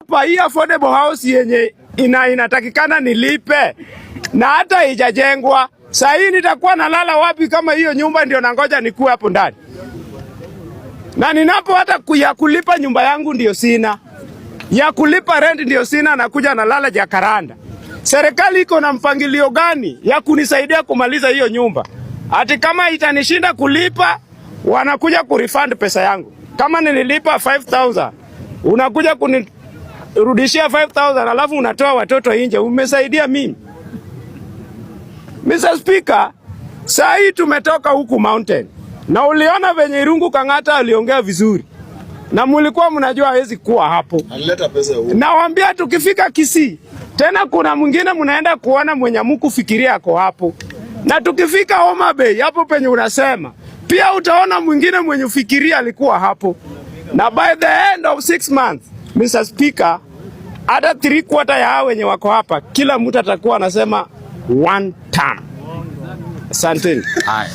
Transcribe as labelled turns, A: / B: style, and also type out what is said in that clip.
A: Hapa hii affordable house yenye inatakikana nilipe na hata haijajengwa. Saa hii nitakuwa nalala wapi kama hiyo nyumba ndio nangoja nikuwe hapo ndani? Na ninapo hata ya kulipa nyumba yangu ndio sina, ya kulipa rent ndio sina, nakuja nalala Jakaranda. Serikali iko na mpangilio gani ya kunisaidia kumaliza hiyo nyumba? Ati kama itanishinda kulipa, wanakuja kurefund pesa yangu. Kama nililipa 5000, unakuja kunirudishia 5000, alafu unatoa watoto nje. Umesaidia mimi? Mr. Speaker, saa hii tumetoka huku mountain na uliona venye Irungu Kang'ata aliongea vizuri na mulikuwa mnajua hawezi kuwa hapo.
B: Alileta pesa huko.
A: Nawaambia tukifika Kisii tena kuna mwingine mnaenda kuona mwenye mkufikiria ako hapo, na tukifika Homa Bay hapo penye unasema pia utaona mwingine mwenye ufikiria alikuwa hapo, na by the end of 6 months, Mr. Speaker, hata three quarter ya hao wenye wako hapa, kila mtu atakuwa anasema one term. Asanteni.
C: Haya.